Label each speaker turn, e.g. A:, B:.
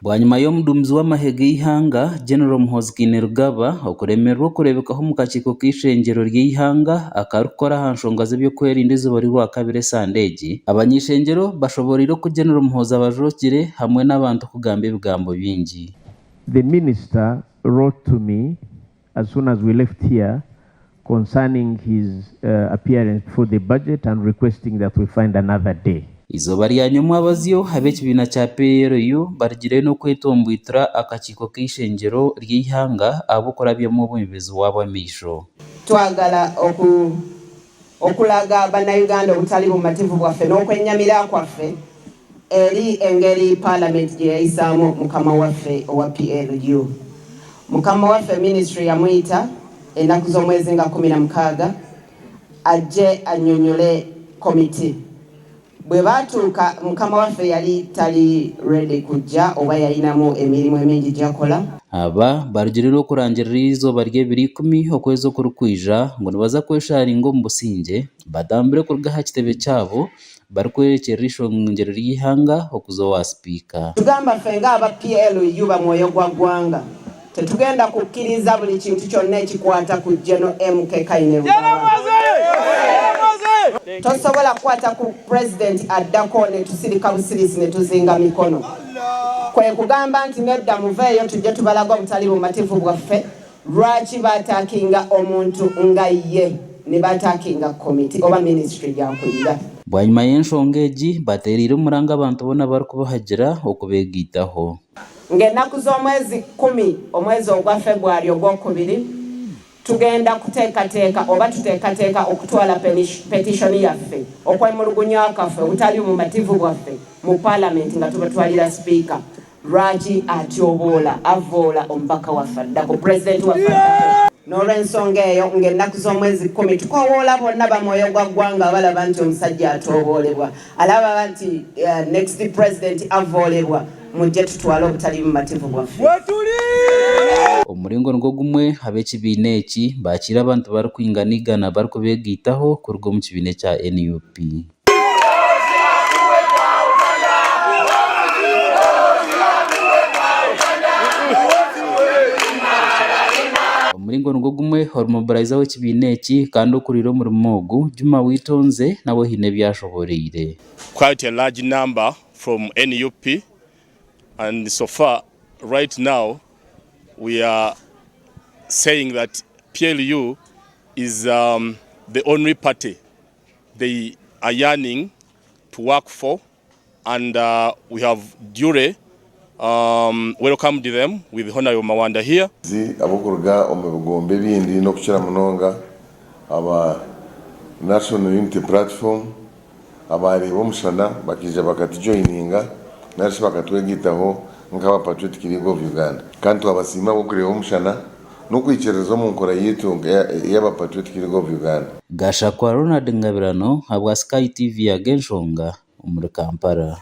A: Bwanyima y'omuduumizi w'amahe g'eihanga, General Muhoozi Kainerugaba okuremererwa okureebekaho omu kakiiko k'eishengyero ry'eihanga akarikukora aha nshonga z'ebyokwerinda eizooba ry'orwakabiri esande egi, abany'eishengyero bashoboreire oku General Muhoozi abajookire hamwe n'abantu kugamba ebigambo bingi.
B: The minister wrote to me as soon as we left here concerning his appearance before the budget and requesting that we find another day.
A: Eizooba rya nyomwabazyo, ab'ekibiina kya PLU barugireyo n'okwetomboitira akakiiko k'eishengyero ry'eihanga ahabw'okurabyamu omwebembezi waabo amaisho.
C: Twagala oku okulaga Bannayuganda obutali bumativu bwaffe n'okwennyamira kwaffe eri engeri Palamenti gye yayisaamu mukama waffe owa PLU. Mukama waffe minisitule yamuyita ennaku z'omwezi nga 16 ajje annyonnyole komiti. Bwe baatuuka mukama waffe yali tali ready kujja oba yalinamu emirimu emingi gy'akola.
A: Aba barugirire okurangirira eizooba ry'ebiro ikumi okwezi okurikwija ngu nibaza kwesharinga omu busingye batambure kuruga aha kitebe kyabo barikworekyerera eishongyero ry'eihanga okuza owa sipiika.
C: Tugamba ffe nga aba PLU ba mwoyo gwa ggwanga tetugenda kukkiriza buli kintu kyonna ekikwata ku General MK Kainerugaba. Tosobola kukwata ku pulezidenti addako ne tusirika busirisi ne tuzinga mikono. Kwe kugamba nti nedda muveeyo tujje tubalage obutali bumativu bwaffe lwaki batakinga omuntu nga ye ne batakinga komiti oba minisitule gy'akulira.
A: Bwanyima y'enshonga egi, bateereire omuranga abantu boona abarikubahagira okubeegaitaho.
C: Ng'ennaku z'omwezi 10 omwezi ogwa Febwali ogwokubiri tugenda kuteekateeka oba tuteekateeka okutwala petishoni yaffe okwemulugunya kwaffe obutali bumativu bwaffe mu palamenti nga tubatwalira sipiika lwaki atyoboola avvoola omubaka waffe addako pulezidenti waffe addako. N'olw'ensonga eyo ng'ennaku z'omwezi 10 tukowoola bonna bamwoyo gwa ggwanga abalaba nti omusajja atooboolebwa alaba nti next president avoolebwa mujje tutwale obutali bumativu bwaffe.
A: Omuringo nigwo gumwe ab'ekibiina eki baakiire abantu barikwingana igana barikubeegaitaho kuruga omu kibiina ekya NUP. Omuringo nigwo gumwe orumoburayiza w'ekibiina eki kandi okuriire omurimo ogu, Juma Witonze nawe haine ebi ashoboreire.
D: Quite a large number from NUP and so far right now we are saying that PLU is the only party they are yearning to work for and we have duly welcomed them with Honorable Mawanda here.
E: Abokuruga omu bigombe ebindi n'okukira munonga aba National Unity Platform abareeba omushana bakaija bakatujoininga narishi bakatwegaitaho nk'aba Patriotic League of Uganda kandi twabasiima ahabw'okureeba omushana n'okwikiririza omu nkora yaitu ey'aba Patriotic League of Uganda.
A: Gashakwa Ronald Ngabirano ahabwa Sky TV Ag'enshonga omuri Kampala.